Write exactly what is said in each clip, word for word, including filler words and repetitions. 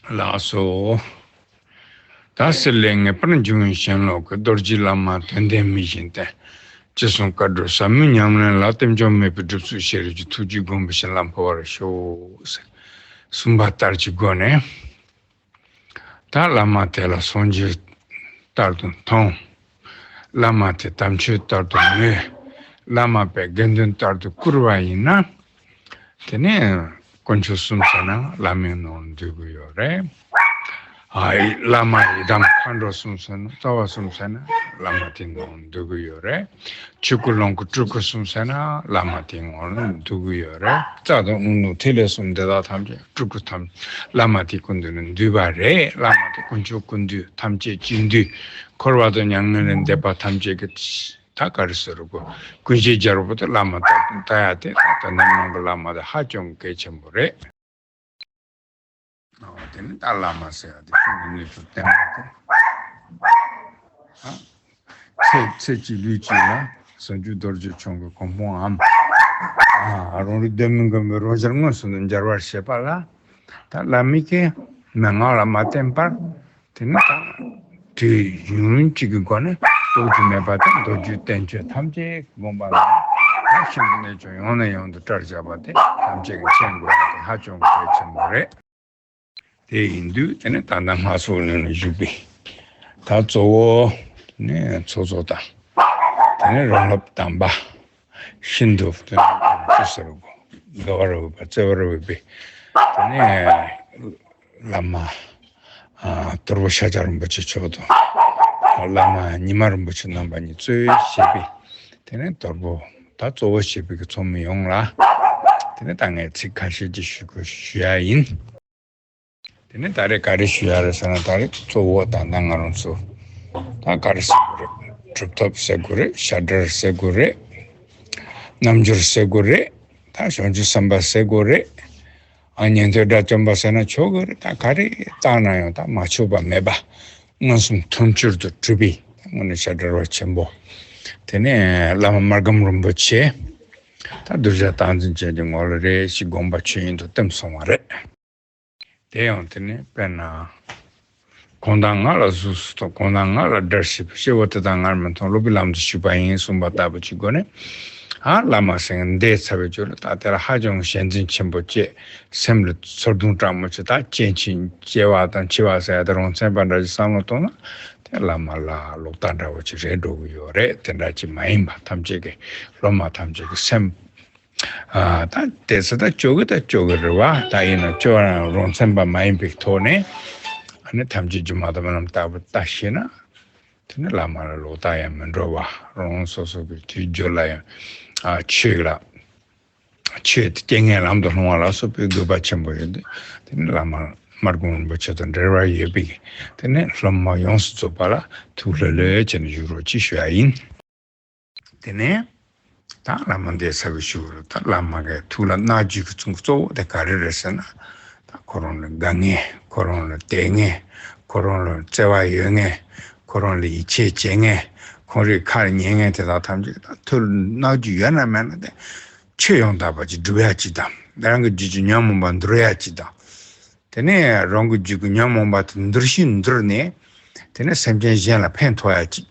ལགས་སོ། ད་སྲིད་ལས་ངེས་པར་འབྱུང་བའི་ཞེན་ལོག་གི། རྡོ་རྗེ་བླ་མ་དོན་ལྡན་མི་བཞིན་བསྟེན། ཅི་གསུང་བཀའ་སྒྲུབ་ཟབ་མོའི་ཉམས་ལེན་ལ། རྟེན་འབྱུང་མེད་པའི་སྒྲུབ་ཚུལ་ཤེས་རབ་ཀྱི། ཐུགས་རྗེས་བསྒོམས་པའི་བྱིན་རླབས་འཕོ་བར་ཤོག། གསུངས་པ་ལྟར་གྱི་སྒོ་ནས། ད་བླ་མ་དེ་ལ་སངས་རྒྱས་ལྟར་དུ་མཐོང་། བླ་མ་དེ་དམ་ཆོས་ལྟར་དུ་མོས། བླ་མ་པའི་དགེ་འདུན་ལྟར་དུ་བཀུར་བ་ཡིན་ན། དེ་ནས་དཀོན་མཆོག་གསུམ་ཟེར་ན་བླ་མའི་ནང་འདུས་ཀྱི་ཡོད་རེད། ཨ་ཡི་བླ་མ་ཡི་དམ་མཁའ་འགྲོ་གསུམ་ཟེར་ན། རྩ་བ་གསུམ་ཟེར་ན་བླ་མ་དེའི་ནང་འདུས་ཀྱི་ཡོད་རེད། ཆོས་སྐུ་ལོངས་སྐུ་སྤྲུལ་སྐུ་གསུམ་ཟེར་ན་བླ་མ་དེའི་ངོ་ལ་འདུས་ཀྱི་ཡོད་རེད། རྩ་དང་དབུ་མནུ་ཐིག་ལེ་གསུམ་འདི་དག་ཐམས་ཅད་སྤྲུལ་སྐུ་ཐམས་བླ་མ་དེའི་སྐུ་མདུན་ལ་འདུས་པ་རེད། བླ་མ་དེ་དཀོན་མཆོག་ཀུན་འདུས་ཐམས་ཅད་ཀྱི་འདུས། འཁོར་བ་དང་མྱ་ངན་ལས་འདས་པ་ཐམས་ཅད་ཀྱི་ད་ག་རེ་ཟེར་དགོས། ཀུན་གཞི་རྒྱལ་པོ་དེ་བླ་མ་ལྟར་དུ་ལྟ་ཡ་དེ་ད་ལྟ་ནམ་ནང་གི་བླ་མ་དེ་ཧ་ཅང་གལ་ཆེན་པོ་རེད། ཨོ་དེ་ནི་ད་བླ་མ་ཟེར་ཡ་དེ་ཤིན་ཏུ་གནས་ཚུལ་བསྟན་པ་དེ། ཨ་ཚེ་ཚེ་གཅིག་ལུས་གཅིག་ལ་ཟབ་འཇུག་རྡོ་རྗེ་འཆང་གི་གོ་འཕང་ངམ། ཨ་རང་རིག་གདོད་མའི་མགོན་པོའི་རང་ཞལ་མངོན་སུམ་དུ་མཇལ་བར་བྱེད་པ་ལ། ད་བླ་མའི་གི་མན་ངག་ལ་མ་བརྟེན་པར། དེ་ནི་ད་དུས་ཡུན་རིང་གཅིག་གི་སྒོ་ནས་རྟོགས་རྒྱུ་མེད་པ་དང་། མདོ་རྒྱུད་བསྟན་བཅོས་ཐམས་ཅད་དགོངས་པ་ལ་ད་ཤིན་ཏུ་གནས་ཆུང་ཡང་ནས་ཡང་དུ་བཀྲལ་བཞག་པ་དེ་ཐམས་ཅད་ཀྱིས་མཁྱེན་དགོས་པ་དེ་ཧ་ཅང་གལ་ཆེན་པོ་རེད། དེ་ཡིན་དུས་དེ་ནི་ད་ལྟ་སྔ་ཕྱི་ལ་བཞུགས་པའི་ད་གཙོ་བོ་ནི་ཚོགས་གཙོ་དང་། དེ་ནི་རང་སློབ་དམ་པ། ཤིན་ཏུ་དེ་ནི་ཅི་ཟེར་དགོས། དགའ་བར་འོས་པ་བརྩེ་བར་འོས་པའི་དེ་ནས་བླ་མ་ཨ་དོལ་པོ་ཤཱཀྱ་རིན་པོ་ཆེ་མཆོག་དང་། བླ་མ་ཉི་མ་རིན་པོ་ཆེ་རྣམ་པ་གཉིས་གཙོས་བྱས་པའི་དེ་ནས་དོལ་པོ་ད་གཙོ་བོ་བྱས་པའི་གི་ཚོགས་མི་ཡོངས་ལ་དེ་ནས་ད་ངས་ཚིག་ཁ་ཤས་ཅིག་ཞུ་དགོས་ཞུ་ཡ་ཡིན། དེ་ནས་ད་རེས་ག་རེ་ཞུ་ཡ་རེད་ཟེར་ན། ད་རེས་གཙོ་བོ་ད་ལྟ་ང་རང་ཚོ་ད་ག་རེ་ཟེར་དགོས་རེད། གྲུབ་ཐོབ་ཟེར་དགོས་རེད། ཞབས་གྲྭ་ཟེར་དགོས་རེད། རྣལ་འབྱོར་ཟེར་དགོས་རེད། ད་བྱང་ཆུབ་སེམས་དཔའ་ཟེར་དགོས་རེད། ཨ་ཉན་ཐོས་དགྲ་བཅོམ་པ་ཟེར་ན་ཆོག་གི་རེད། ད་ག་རེ་བཏགས་ན་ཡང་ད་མ་ཆོག་པ་མེད་པ། མངོན་སུམ་དོན་སྤྱིར་དུ་གྲུབ་པའི་དངོས་གནས་ཞབས་གྲྭ་ར་བ་ཆེན་པོ། དེ་ནས་བླ་མ་སྨར་སྒམ་རིན་པོ་ཆེ། ད་གདུལ་བྱ་རྟག་འཛིན་ཅན་གྱི་ངོ་ལ་རེ་ཞིག་དགོངས་པ་ཆོས་དབྱིངས་དུ་གཏིང་སོང་བ་རེད། དེ་ཡང་དེ་ནས་དཔེར་ན། གང་དག་ང་ལ་གཟུགས་སུ་མཐོང་། གང་དག་ང་ལ་སྒྲར་བྱེད་པའི། སྐྱེ་བོ་དེ་དག་ངར་མི་མཐོང་། སློབ་པའི་ལམ་དུ་ཞུགས་པ་ཡིན། གསུངས་པ་ལྟ་བུ་གཅིག་གོ་ནས། ཨ་བླ་མ་ཟེར་མཁན་འདས་ཚར་བའི་རྗེས་ལ་ད་དེ་ལ་ཧ་ཅང་ཞེན་འཛིན་ཆེན་པོ་སྐྱེས། སེམས་ལ་ཚོར་སྡུག་དྲག་མོ་ཅིག་ད་སྐྱེ་འཆི་སྐྱེ་བ་དང་འཆི་བ་ཟེར་ཡ་དེ་རང་མཚན་པ་འདྲ་ཞིག་བསམ་བློ་གཏོང་ན། དེ་བླ་མ་ལ་ལོག་ལྟ་འདྲ་བོ་ཅིག་རེད་འགྲོ་གི་ཡོད་རེད། དེ་འདྲ་ཅིག་མ་ཡིན་པ་ཐམས་ཅད་ཀྱི་སློབ་མ་ཐམས་ཅད་ཀྱི་སེམས། ཨ་ད་དེ་ཚོ་ད་སྐྱོ་གི་ད་སྐྱོ་གི་རེད་བ། ད་ཡིན་ན་སྐྱོ་བ་རང་མཚན་པ་མ་ཡིན་པའི་ཐོག་ནས་ཨ་ནི་ཐམས་ཅད་སྒྱུ་མ་ལྟ་བུ་རྣམས་ལྟ་བུ་ལྟ་ཤེས་ན། དེ་ནི་བླ་མ་ལ་ལོག་ལྟ་ཡང་མི་འགྲོ་བ། རང་སོ་སོ་གི་དུས་རྒྱུན་ལ་ཡང་ཨ་ཆོས་ལ་ཆོས་དེ་རྐྱེན་ངན་ལམ་དུ་སློང་བ་ལ་སོགས་པའི་དགོས་པ་ཆེན་པོ་ཡོད་དེ། དེ་ནི་བླ་མ་སྨར་སྒམ་རིན་པོ་ཆེ་དང་འབྲེལ་བ་ཡོད་པའི་དེ་ནི་སློབ་མ་ཡོངས་སུ་རྫོགས་པ་ལ་ཐུགས་ལྷོད་ལྷོད་བྱས་ནས་བཞུགས་རོགས་ཅེས་ཞུ་ཡ་ཡིན། དེ་ནས་ད་བླ་མ་འདས་ཚར་བའི་གཞུག་ལ་ད་བླ་མ་གི་ཐུགས་ལ་བསྔགས་བརྗོད་ཀྱི་ཚུལ་གཙོ་བོ་དེ་ག་རེ་རེད་ཟེར་ན། ད་ཁོ་རང་ལ་དགའ་མཁན། ཁོ་རང་ལ་དད་མཁན། ཁོ་རང་ལ་བརྩེ་བ་ཡོད་མཁན། ཁོ་རང་ལ་ཡིད་ཆེས་བྱེད་མཁན། ཁོང་རའི་ཁ་ལ་ཉན་མཁན་དེ་དག་ཐམས་ཅད་ད་ཐུགས་ལ་བསྔགས་བརྗོད་ཡོད་ན་མེད་ན་དེ་ཆོས་ཡང་དག་པ་ཅིག་སྒྲུབ་ཡ་ཅིག་དང་། རང་གི་རྒྱུད་ཀྱི་ཉོན་མོངས་པ་འདུལ་ཡ་ཅིག་དང་། དེ་ནས་རང་གི་རྒྱུད་ཀྱི་ཉོན་མོངས་པ་དེ་འདུལ་ཞིང་འདུལ་ནས་དེ་ནས་སེམས་ཅན་གཞན་ལ་ཕན་ཐོགས་ཡ་ཅིག་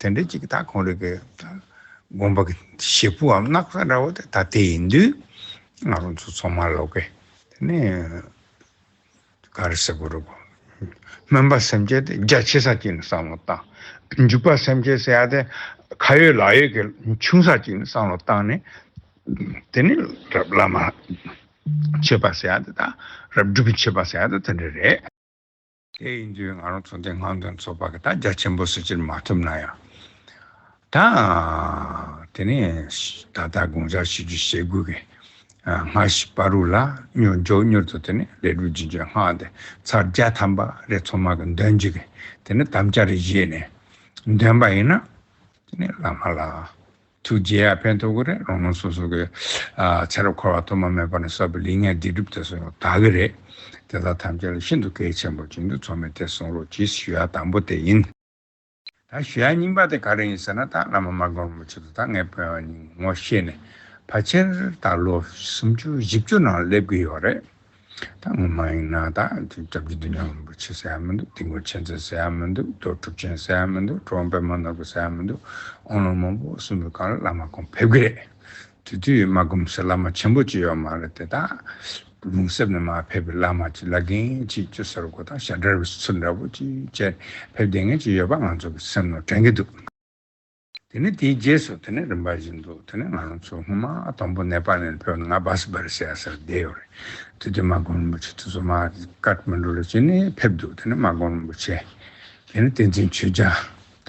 དེ་འདྲ་ཅིག་ད་ཁོང་རང་གི་དགོངས་པ་གི་བཞེད་དཔང་གནང་ས་འདྲ་བོ་དེ་ད་དེ་ཡིན་དུས། ང་རང་ཚོ་ཚང་མ་ལོག་གི་དེ་ནས་ག་རེ་ཟེར་དགོས་རེད་གོ། སྨོན་པ་སེམས་བསྐྱེད་དེ་རྒྱ་ཆེ་ས་ཅིག་ནས་བསམ་བློ་བཏང་། འཇུག་པ་སེམས་བསྐྱེད་ཟེར་ཡ་དེ་ཁ་ཡོད་ལག་ཡོད་ཀྱི་ཆུང་ས་ཅིག་ནས་བསམ་བློ་བཏང་ནས། དེ་ནས་རབ་བླ་མ་མཆོད་པ་ཟེར་ཡ་དེ་དང་། རབ་སྒྲུབ་པའི་མཆོད་པ་ཟེར་ཡ་དེ་དེ་འདྲ་རེད། དེ་ཡིན་དུས་ང་རང་ཚོ་འདི་སྔོན་ཐོན་ཚོགས་པ་གི་ད་རྒྱ་ཆེན་པོ་ཟེར་གྱི་མ་ཐུབ་ན་ཡང་། ད་དེ་ནས་ད་ལྟ་དགོངས་འཆར་ཞུ་རྒྱུ་ཞུ་དགོས་གི། སྔ་ཕྱི་བར་དུ་ལ་མྱུར་མགྱོགས་མྱུར་དུ་དེ་ནས་ལས་སྒྲུབ་རྒྱུན་འཁྱོངས་སྔགས་དེ་ཚར་བརྒྱ་ཐམ་པ་རེ་ཚང་མ་གི་འདོན་རྒྱུ་གི་དེ་ནས་དམ་བཅའ་རེ་བཞེས་ནས་འདོན་པ་ཡིན་ན། དེ་ནས་བླ་མ་ལ་ཐུགས་དགྱེས་ཡ་ཕན་ཐོགས་ཀྱི་རེད། རང་རང་སོ་སོ་གི་ཨ་ཚེ་རབས་འཁོར་བ་ཐོག་མ་མེད་པ་ནས་བསགས་པའི་ལས་ངན་སྡིག་སྒྲིབ་དེ་ཚོ་ཡང་དག་གི་རེད། དེ་དག་ཐམས་ཅད་ལ་ཤིན་ཏུ་གལ་ཆེན་པོ་བྱུང་དུས་ཚང་མས་དེ་གསུང་རོགས་གྱིས་ཞུ་ཡ་དང་པོ་དེ་ཡིན། ད་ཞུ་ཡ་གཉིས་པ་དེ་ག་རེ་ཡིན་ཟེར་ན། ད་བླ་མ་སྨར་སྒམ་རིན་པོ་ཆེ་དང་ད་ངས་བོད་པ་གཉིས་ངོ་ཤེས་ནས་ཕལ་ཆེར་ད་ལོ་སུམ་ཅུ་བཞི་བཅུ་ནང་སླེབས་ཀྱི་ཡོད་རེད། ད་ངོ་མ་ཡིན་ན་ད་དེ་སྐྱབས་རྗེ་བདེ་སྙིང་རིན་པོ་ཆེ་ཟེར་ཡ་མི་འདུག། དིལ་མགོ་མཁྱེན་བརྩེ་ཟེར་ཡ་མི་འདུག། རྡོ་གྲུབ་ཆེན་ཟེར་ཡ་མི་འདུག། གྲུབ་དབང་པདྨ་ནོར་བུ་ཟེར་ཡ་མི་འདུག། དབང་ལུང་མང་པོ་གསུངས་པའི་སྒང་ལ་བླ་མ་ཁོང་ཕེབས་ཀྱི་རེད། དེ་དུས་མ་སྒོམ་ས་བླ་མ་ཆེན་པོ་ཅིག་ཡོད་མ་རེད་དེ། ད་ལུང་གསེབ་ནས་མར་ཕེབས་པའི་བླ་མ་ཅིག་ལ་རྒན་ཅིག་ཅི་ཟེར་དགོས། ད་ཞྭ་སྒྲ་བའི་ཚུལ་འདྲ་པོ་ཅིག་བྱས་ཕེབས་བསྡད་མཁན་ཅིག་ཡོད་པ་ང་ཚོ་གི་སེམས་ནང་དྲན་གྱི་འདུག། དེ་ནས་དེའི་རྗེས་སུ་དེ་ནས་རིམ་པ་བཞིན་དུ་དེ་ནས་ང་རང་ཚོ་སྔོན་མ་དང་པོ་ནེ་པཱལ་ནས་ཕེབས་ནས་ང་སྦ་སི་སྦ་རི་ཟེར་ཡ་སར་བསྡད་ཡོད་རེད། དེ་དུས་མ་སྒོམ་རིན་པོ་ཆེ་དེ་ཚོ་མར་ཀཏ་མན་ཌུ་ལ་ཕྱིན་ནས་ཕེབས་འདུག། དེ་ནས་མ་སྒོམ་རིན་པོ་ཆེ། དེ་ནས་བསྟན་འཛིན་ཆོས་རྒྱལ།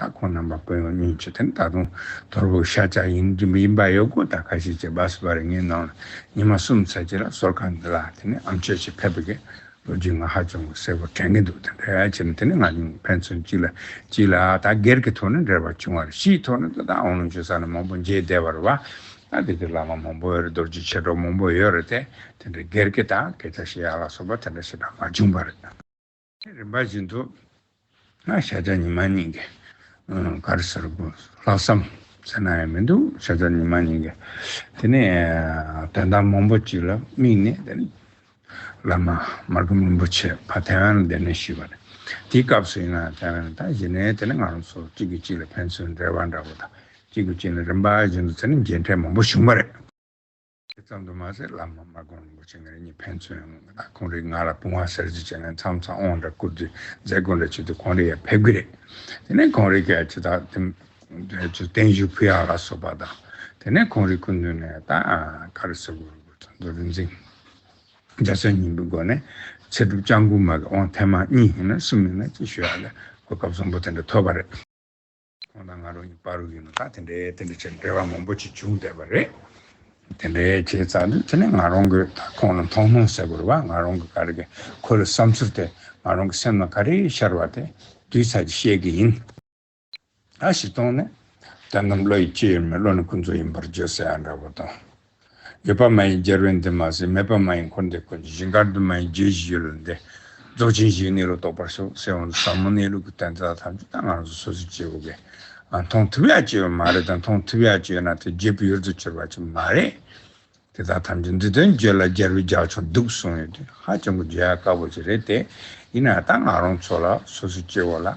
ད་ཁོང་རྣམ་པ་དཔོན་གཡོག་གཉིས་ཆོས་དེ་ནས་ད་དུང་དོལ་པོ་ཤཱཀྱ་ཡིན་རྒྱུ་མི་ཡིན་པ་ཡོད་དགོས། ད་ཁ་ཤས་ཀྱིས་སྦ་སི་སྦ་རི་ངའི་ནང་ལ་ཉི་མ་གསུམ་ཙམ་ཅིག་ལ་ཟུར་ཁང་འདི་ལ་དེ་ནས་ཨམ་ཆོས་ཅིག་ཕེབས་པ་གི་ལོ་རྒྱུས་ང་ཧ་ཅང་གི་གསལ་པོ་དྲན་གྱི་འདུག། དེ་འདྲ་བྱས་ནས་དེ་ནས་ང་གཉིས་ཕན་ཚུན་གཅིག་ལ་གཅིག་ལ་ད་སྒེར་གྱི་ཐོག་ནས་འབྲེལ་བ་བྱུང་བ་རེད། ཕྱིའི་ཐོག་ནས་ད་ད་དབང་ལུང་ཆོས་ས་ནས་མང་པོ་མཇལ་བསྡད་པ་རེད་བ། ད་དེ་དུས་བླ་མ་མང་པོ་ཡོད་རེད། རྡོ་རྗེ་མཆེད་གྲོགས་མང་པོ་ཡོད་རེད་དེ། དེ་འདྲ་སྒེར་གྱི་ད་སྐད་ཆ་བཤད་ཡ་ལ་སོགས་པ་དེ་འདྲ་ཞེ་དྲག་མ་བྱུང་བ་རེད། རིམ་པ་བཞིན་དུ་ང་ཤཱཀྱ་ཉི་མ་གཉིས་ཀྱི་ཨ་ག་རེ་ཟེར་དགོས། ལྷག་བསམ་ཟེར་ན་ཡང་མི་འདུག། ཤཱཀྱ་ཉི་མ་གཉིས་ཀྱི་དེ་ནས་དོན་དག་མང་པོ་ཅིག་ལ་དམིགས་ནས། དེ་ནས་བླ་མ་མར་ཁམས་རིན་པོ་ཆེ་ཕར་ཐའེ་ཝན་ལ་སྡེ་སྣོད་ཞུས་པ་རེད། དེའི་སྐབས་སུ་ཡིན་ན་ཐའེ་ཝན་ད་གཞི་ནས་དེ་ནས་ང་རང་ཚོ་གཅིག་གིས་གཅིག་ལ་ཕན་ཚུན་འབྲེལ་བ་འདྲ་བོ་དང་། གཅིག་གིས་གཅིག་ལ་རིམ་པ་བཞིན་དུ་དེ་ནས་མཇལ་འཕྲད་མང་པོ་བྱུང་བ་རེད། དེ་ཙམ་དུ་མ་ཟད་བླ་མ་མར་ཁམས་རིན་པོ་ཆེ་ང་རང་གཉིས་ཕན་ཚུན་ཡོང་གི། ད་ཁོང་རང་ང་ལ་དཔུང་པ་གསར་བརྗེ་བྱས་ནས་མཚམས་མཚམས་དབང་འདྲ་བསྐུར་དུས་མཛད་སྒོ་འདྲ་བྱེད་དུས་ཁོང་རང་ཡར་ཕེབས་ཀྱི་རེད། དེ་ནས་ཁོང་རང་གིས་ཅི་ད་དེ་ཚོ་བརྟན་བཞུགས་ཕུལ་ཡག་ལ་སོགས་པ་དང་། དེ་ནས་ཁོང་རང་སྐུ་མདུན་ནས་ད་ག་རེ་ཟེར་དགོས་རེད། མདོ་རིག་འཛིན་རྒྱ་མཚོ་སྙིང་པོའི་སྒོ་ནས་ཚེ་སྒྲུབ་སྐྱབས་མགོན་མ་གི་དབང་ཐེངས་མ་གཉིས་ཡིན་ན་གསུམ་ཡིན་ན་ཅིག་ཞུ་ཡག་ལ་གོ་སྐབས་བཟང་པོ་དེ་འདྲ་ཐོབ་པ་རེད། ཁོང་དང་ང་རང་གཉིས་བར་དུ་ཡིན་ན་ད་དེ་འདྲའི་དེ་འདྲ་བྱས་འབྲེལ་བ་མང་པོ་ཅིག་བྱུང་བསྡད་པ་རེད། དེ་འདྲའི་བྱས་ཙང་དུས་དེ་ནས་ང་རང་གི་ད་ཁོང་ལ་མཐོང་སྣང་ཟེར་དགོས་རེད་བ། ང་རང་གི་ག་རེ་གི་ཁོ་ལ་བསམ་ཚུལ་དེ་ང་རང་གི་སེམས་ལ་ག་རེ་ཤར་བ་དེ་བསྡུས་ཚར་གྱི་བཤད་ཀྱི་ཡིན། ཨ་ཞིག་གཏོང་ནས། དོན་དམ་བློ་ཡི་སྤྱི་ཡོད་མེད། བློ་ནི་ཀུན་རྫོབ་ཡིན་པར་བརྗོད་ཟེར་ཡག་འདྲ་པོ་དང་། ཡོད་པ་མ་ཡིན་རྒྱལ་བས་འདི་མ་ཟད། མེད་པ་མ་ཡིན་འཁོར་འདས་ཀུན་གྱི། གཞན་དགར་འདུ་མ་ཡིན་བརྗོད་བཞིན་ཡུལ་ལ་འདས། རྫོགས་ཆེན་བཞི་གནས་ལུགས་རྟོགས་པར་ཤོག་ཟེར་འོང་དུས་ཟབ་མོ་གནས་ལུགས་ཀྱི་དོན་དེ་དག་ཐམས་ཅད་ད་ང་རང་ཚོ་སོ་སོའི་སྐྱེ་བོ་གིས་ཨ་མཐོང་ཐུབ་ཡག་ཅིག་ཡོད་མ་རེད་དང་། མཐོང་ཐུབ་ཡག་ཅིག་ཡོད་ན་དེ་བརྗོད་པའི་ཡུལ་དུ་གྱུར་པ་ཅིག་མ་རེད། དེ་དག་ཐམས་ཅད་འདི་དོན་བརྗོད་ལ་རྒྱལ་བའི་རྒྱ་མཚོ་འདུག་གསུངས་ཡོད་དུས་ཧ་ཅང་གི་བརྗོད་ཡག་དཀའ་པོ་ཅིག་རེད་དེ། ཡིན་ན་ད་ང་རང་ཚོ་ལ་སོ་སོའི་སྐྱེ་བོ་ལ་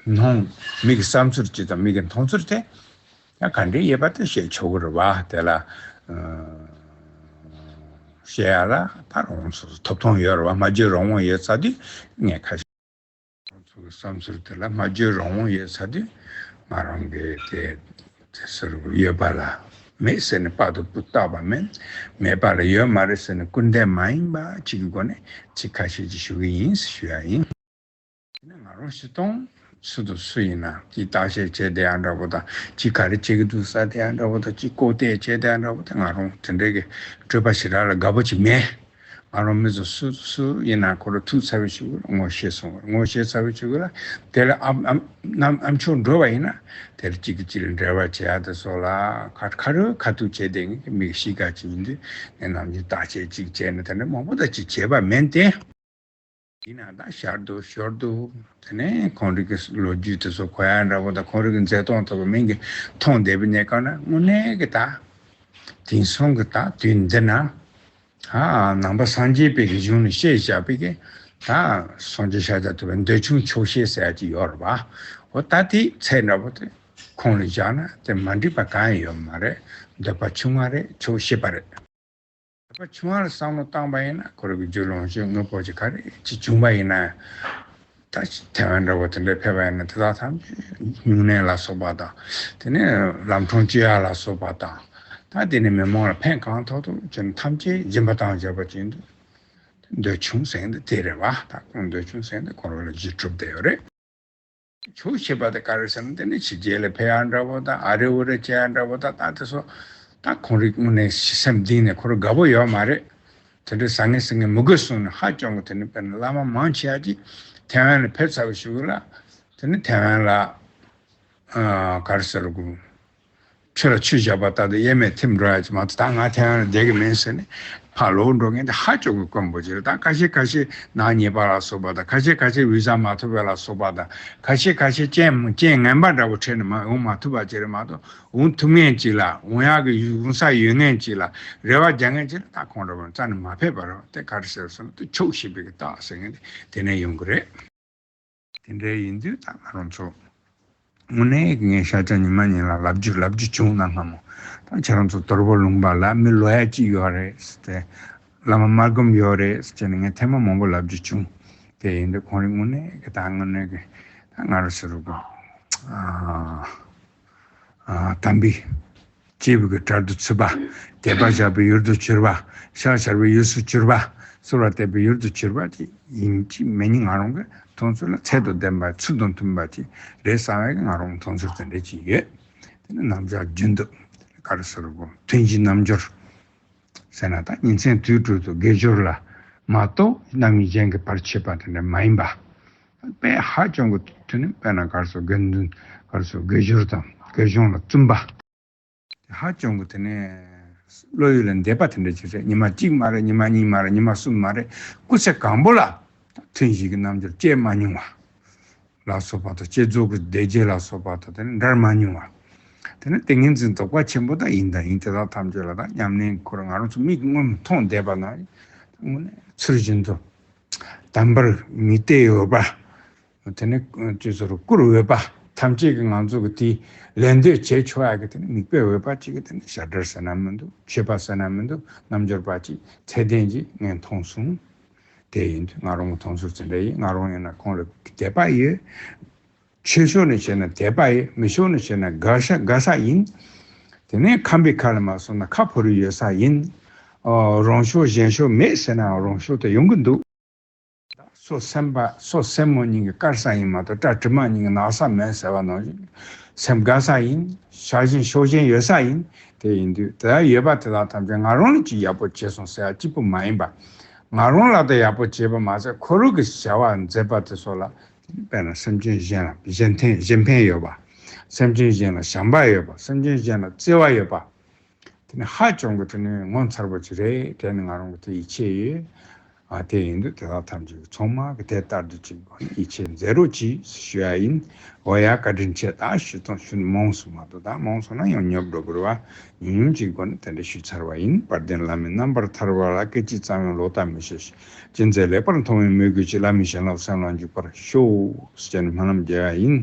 སྣང་མིག་གི་བསམ་ཚུལ་ཅིག་དང་མིག་གི་མཐོང་ཚུལ་དེ་ཡང་ག་འདྲའི་ཡོད་པ་དེ་བཤད་ཆོག་གི་རེད་བ། དེ་ལ་ཨ་བཤད་ཡག་ལ་ད་རང་སོ་སོ་ཐོབ་ཐང་ཡོད་རེད་བ། སྨྲ་བརྗོད་རང་དབང་ཡོད་ཚར་དུས་ངས་ཁ་ཤས་ང་ཚོ་གི་བསམ་ཚུལ་དེ་ལ་སྨྲ་བརྗོད་རང་དབང་ཡོད་ཚར་དུས་ང་རང་གིས་དེ་དེ་ཟེར་ཡོད་པ་ལ་མེད་ཟེར་ནས་དཔག་ཏུ་བཏགས་པ་མིན། མེད་པ་ལ་ཡོད་མ་རེད་ཟེར་ནས་སྐུར་འདེབས་མ་ཡིན་པ་གཅིག་གི་སྒོ་ནས་ཚིག་ཁ་ཤས་ཅིག་ཞུ་གི་ཡིན་ཞུ་ཡག་ཡིན། དེ་ནས་ང་རང་སྤྱིར་བཏང་སུ་དང་སུ་ཡིན་ན་ཅིག་བརྟག་དཔྱད་བྱས་བསྡད་ཡག་འདྲ་པོ་དང་། ཅིག་ག་རེ་བྱེད་ཀྱི་འདུག་ཟེར་བསྡད་ཡག་འདྲ་པོ་དང་། ཅིག་ལྐོག་བལྟས་བྱས་བསྡད་ཡག་འདྲ་པོ་དེ་ང་རང་དེ་འདྲའི་གི་སྤྲོས་པ་ཞེ་དྲག་ལ་དགའ་པོ་ཅིག་མེད། ང་རང་མི་ཚོ་སུ་སུ་ཡིན་ན་ཁོ་རང་ཐུག་ཚར་བའི་གཞུག་གུ་ལ་ངོ་ཤེས་སོང་བ། ངོ་ཤེས་ཚར་བའི་གཞུག་གུ་ལ་དེ་ལ་ཨམ་ཨམ་ནམ་ཨམ་ཅོག་འགྲོ་བ་ཡིན་ན་དེ་ལ་གཅིག་གིས་གཅིག་ལ་འབྲེལ་བ་བྱེད་ཡག་དེ་སོགས་ལ་ཁ་ཁ་རུ་ཁ་ཐུག་བྱས་བསྡད་མཁན་གྱི་མི་གཤིས་ཀ་ཅིག་ཡིན་དུས། ངས་ནམ་རྒྱུན་བརྟག་དཔྱད་ཅིག་བྱས་ནས་དེ་འདྲ་མང་པོ་ད་ཅིག་བྱས་པ་མིན་ཏེ། ཡིན་ན་ད་ཞར་དུ་ཞོར་དུ་དེ་ནས་ཁོང་རང་གི་ལོ་རྒྱུས་དེ་ཚོ་གོ་ཡག་འདྲ་པོ་དང་། ཁོང་རང་གི་མཛད་སྟངས་དེ་ཚོ་མིང་གིས་མཐོང་བསྡད་པའི་གནས་སྐབས་ན་དངོས་གནས་ཀྱི་ད་དེང་སང་གི་ད་དུས་འདི་ན་ཨ་ནང་པ་སངས་རྒྱས་པའི་རིག་གཞུང་ནས་བཤད་བཞག་པའི་གི་ད་སངས་རྒྱས་ཤཱཀྱ་ཐུབ་པའི་འདོད་ཆུང་ཆོག་ཤེས་ཟེར་ཡག་ཅིག་ཡོད་རེད་བ། འོ་ད་དེའི་ཚད་འདྲ་པོ་དེ་ཁོང་ལ་བཞག་ན་དེ་མ་འགྲིག་པ་གང་ཡང་ཡོད་མ་རེད། འདོད་པ་ཆུང་བ་རེད། ཆོག་ཤེས་པ་རེད། འདོད་པ་ཆུང་བ་ལ་བསམ་བློ་བཏང་པ་ཡིན་ན་ཁོ་རང་གི་རྒྱུ་ལོངས་སྤྱོད་དངོས་པོ་ཅིག་ག་རེ་ཅིག་བྱུང་པ་ཡིན་ན། ད་ཐའེ་ཝན་འདྲ་པོ་དེ་འདྲ་ཕེབས་པ་ཡིན་ན་དེ་དག་ཐམས་ཅད་སྨྱུང་གནས་ལ་སོགས་པ་དང་། དེ་ནས་ལམ་འཕྲང་བཅད་ཡག་ལ་སོགས་པ་དང་། ད་དེ་ནས་མི་མང་ལ་ཕན་གང་ཐོགས་ཐོགས་བྱས་ནས་ཐམས་ཅད་སྦྱིན་པ་བཏང་བཞག་པ་ཅིག་འདུག། འདོད་ཆུང་ཟེར་མཁན་དེ་དེ་རེད་བ། ད་ཁོང་འདོད་ཆུང་ཟེར་མཁན་དེ་ཁོ་རང་ལ་རྗེས་གྲུབ་བསྡད་ཡོད་རེད། ཆོག་ཤེས་པ་དེ་ག་རེ་ཟེར་ན། དེ་ནི་ཕྱི་རྒྱལ་ལ་ཕེབས་ཡག་འདྲ་པོ་དང་། ཨ་རི་ཨུ་རི་བྱེད་ཡག་འདྲ་པོ་དང་། ད་དེ་ཚོ་ད་ཁོང་རང་དངོས་གནས་སེམས་གཏིང་ནས་ཁོ་རང་དགའ་པོ་ཡོད་མ་རེད། དེ་འདྲ་ཟ་ངེ་ཟ་ངེ་མི་དགོས་གསུངས་ནས་ཧ་ཅང་གི། དེ་ནི་དཔེར་ན་བླ་མ་མང་ཆེ་བ་ཅིག་ཐའེ་ཝན་ལ་ཕེབས་ཚར་བའི་གཞུག་ལ་དེ་ནི་ཐའེ་ཝན་ལ་ཨ་ག་རེ་ཟེར་དགོས། ཁྱོད་ལ་ཆུ་བཞག་པ་ལྟར་དུ་གཡེར་མས་ཐིམ་འགྲོ་ཡ་ཅིག་མ་གཏོགས། ད་ང་ཐེངས་རེ་བསྡད་གི་མིན་ཟེར་ནས་ཕར་ལོག་འགྲོ་མཁན་དེ་ཧ་ཅང་གི་དཀོན་པོ་ཅིག་རེད། ད་ཁ་ཤས་ཁ་ཤས་ནག་ཉེས་པ་ལ་སོགས་པ་དང་། ཁ་ཤས་ཁ་ཤས་བི་ཟ་མ་ཐོབ་པ་ལ་སོགས་པ་དང་། ཁ་ཤས་ཁ་ཤས་རྐྱེན་རྐྱེན་ངན་པ་འདྲ་པོ་འཕྲད་ནས་མ་འོང་མ་ཐུབ་པ་ཅིག་རེད་མ་གཏོགས། འོང་ཐུབ་མཁན་ཅིག་ལ། འོང་ཡག་གི་འོང་ས་ཡོད་མཁན་ཅིག་ལ། རེ་བ་རྒྱག་མཁན་ཅིག་ལ་ད་ཁོང་འདྲ་པོ་རྩ་ནས་མ་ཕེབས་པ་རེད། དེ་ག་རེ་ཟེར་ཟེར་ན། དེ་ཆོག་ཤེས་པའི་གི་རྟགས་ཟེར་མཁན་དེ་དེ་ནས་ཡོང་གི་རེད། དེ་འདྲ་ཡིན་དུས་ད་ང་རང་ཚོ་དངོས་གནས་ཀྱི་ངས་ཤ་ཆ་ཉི་མ་ཉིན་ལ་ལབ་རྒྱུ་ལབ་རྒྱུ་བྱུང་ན་སྔ་མོ། ད་ཁྱེད་རང་ཚོ་དོལ་པོ་ལུང་པ་ལ་མི་ལོ་ཡ་གཅིག་ཡོད་རེད་ཟེར་ཏེ། བླ་མ་དམར་སྒོམ་ཡོད་རེད་ཟེར་ནས་ངས་ཐེངས་མ་མང་པོ་ལབ་རྒྱུ་བྱུང་། དེ་ཡིན་དུས་ཁོང་རང་དངོས་གནས་ཀྱི་ད་དངོས་གནས་ཀྱི་ད་ང་རང་ཚོ་རུ་གོ་ཨ། ཨ། དམ་པའི་སྐྱེས་བུ་གི་གྲལ་དུ་ཚུད་པ། དད་པ་བཞག་པའི་ཡུལ་དུ་གྱུར་པ། ཕྱག་བྱར་བའི་ཡུལ་དུ་གྱུར་པ། གསོལ་བ་འདེབས་པའི་ཡུལ་དུ་གྱུར་པ་ཅིག་ཡིན་གཅིག་མིན་གཉིས། ང་རང་གི་མཐོང་ཚུལ་ལ་ཚད་དང་ལྡན་པ། ཚུལ་དང་མཐུན་པ་ཅིག་རེད་བསམ་པའི་ང་རང་མཐོང་ཚུལ་དེ་འདྲ་ཅིག་ཡོད། དེ་ནི་རྣམ་གཞག་རྒྱུན་དུ་ག་རེ་ཟེར་དགོས། ཐུན་བཞིའི་རྣལ་འབྱོར་ཟེར་ན། ད་ཉིན་མཚན་དུས་དྲུག་ཏུ་དགེ་སྦྱོར་ལ་མ་གཏོགས་རྣམ་གཡེང་གཞན་གྱི་བར་ཆད་པ་དེ་འདྲ་མ་ཡིན་པ། དཔེ་ཧ་ཅང་གི་དེ་ནི་དཔེར་ན་ག་རེ་ཟེར། དགེ་འདུན་ག་རེ་ཟེར། དགེ་སྦྱོར་དང་དགེ་སྦྱོང་ལ་བརྩོན་པ། ཧ་ཅང་གི་དེ་ནས་བློ་ཡུལ་ལ་འདས་པ་དེ་འདྲ་ཅིག་རེད། ཉི་མ་གཅིག་མ་རེད། ཉི་མ་གཉིས་མ་རེད། ཉི་མ་གསུམ་མ་རེད། སྐུ་ཚེ་གང་པོ་ལ་ཐུན་བཞི་གི་རྣལ་འབྱོར་སྐྱེ་མ་མྱོང་བ་ལ་སོགས་པ་དང་། བསྐྱེད་རྫོགས་ཀྱི་སྡེ་བརྒྱད་ལ་སོགས་པ་དང་དེ་ནས་འབྲལ་མ་མྱོང་བ། དེ་ནས་ཏིང་ངེ་འཛིན་རྫོགས་པ་ཆེན་པོ་དང་། ཡིན་དང་ཡིན་དེ་དག་ཐམས་ཅད་ལ་ད་ཉམས་ལེན་ཁོ་རང་ང་རང་ཚོ་མིག་གིས་སྔོན་མཐོང་བསྡད་པ་ན་དངོས་གནས་ཚུལ་བཞིན་དུ་དམ་པར་དམིགས་གཏད་ཡོད་པ། དེ་ནི་ཅི་ཟེར། བཀུར་འོས་པ། ཐམས་ཅད་ཀྱིས་ང་ཚོ་གི་དེ་ལད་ཟློས་བྱེད་ཆོག་ཡ་གི་དེ་ནི་མིག་དཔེ་འོས་པ་ཅིག་གི་དེ་ནི་ཞབས་གྲལ་ཟེར་ན་མི་འདུག་མཆོད་པ་ཟེར་ན་མི་འདུག་རྣལ་འབྱོར་པ་ཅིག་ཚད་ལྡན་ཅིག་ངས་མཐོང་སོང་། དེ་ཡིན་དུས་ང་རང་གི་མཐོང་ཚུལ་དེ་འདྲ་ཡིན། ང་རང་ཡིན་ན་ཁོང་ལ་དད་པ་ཡོད། ཆོས་ཕྱོགས་ནས་བཤད་ན་དད་པ་ཡོད། མི་ཕྱོགས་ནས་བཤད་ན་དགའ་ཤ་དགའ་ས་ཡིན། དེ་ནས་ཁམས་པའི་ཁ་ལ་མ་སོང་ན་ཁ་ཕོ་རུ་ཡོད་ས་ཡིན། ཨོ། རང་ཕྱོགས་གཞན་ཕྱོགས་མེད་ཟེར་ན་རང་ཕྱོགས་དེ་ཡོང་གི་འདུག་སོ་སེམས་པ། སོ་སེམས་མོ་གཉིས་ཀྱི་དཀར་ས་ཡིན་མ་གཏོགས་སྐྲ་དྲི་མ་གཉིས་ཀྱི་ནག་ས་མེད་ཟེར་བ་ནང་བཞིན། སེམས་དགའ་ས་ཡིན། ཤ་ཞེན་ཕྱོགས་ཞེན་ཡོད་ས་ཡིན། དེ་ཡིན་དུས་དེ་ཡོད་པ་དེ་དག་ཐམས་ཅད་ང་རང་ལ་ཅིག་ཡག་པོ་བྱས་སོང་ཟེར་ཡ་གཅིག་པུ་མ་ཡིན་པ། ང་རང་ལ་དེ་ཡག་པོ་བྱས་པ་མ་ཟད་ཁོ་རང་གི་བྱ་བ་མཛད་པ་དེ་ཚོ་ལ། དཔེར་ན་སེམས་ཅན་གཞན་ལ་གཞན་ཕན། གཞན་ཕན་ཡོད་པ། སེམས་ཅན་གཞན་ལ་བྱམས་པ་ཡོད་པ། སེམས་ཅན་གཞན་ལ་བརྩེ་བ་ཡོད་པ། དེ་ནི་ཧ་ཅང་གི་དེ་ནི་ངོ་མཚར་པོ་ཅིག་རེད། དེ་ནི་ང་རང་གི་དེ་ཡིད་ཆེས་ཡོད། ཨ། དེ་ཡིན་དུས་དེ་དག་ཐམས་ཅད་ཀྱི་ཚང་མ་གི་དེ་ལྟར་དུ་ཅིག་ཡིད་ཆེས་མཛད་རོགས་གྱིས་ཞུ་ཡ་ཡིན། འོ་ཡ། བཀའ་དྲིན་ཆེ། ད་ཞུ་སྟངས་ཞུ་མང་སོང་མ་གཏོགས། ད་མང་སོང་ན་ཡང་ཉོབ་འགྲོ་གི་རེད་བ། ཉུང་ཉུང་ཅིག་སྒོ་ནས་དེ་འདྲ་ཞུས་ཚར་བ་ཡིན། དཔལ་ལྡན་བླ་མའི་རྣམ་པར་ཐར་པ་ལ། སྐད་ཅིག་ཙམ་ཡང་ལོག་ལྟ་མི་བྱེད་ཅིང་། ཅི་མཛད་ལེགས་པར་མཐོང་བའི་མོས་གུས་ཀྱིས། བླ་མའི་བྱིན་རླབས་སེམས་ལ་འཇུག་པར་ཤོག་ཟེར་ནས་སྨོན་ལམ་རྒྱག་ཡ་ཡིན།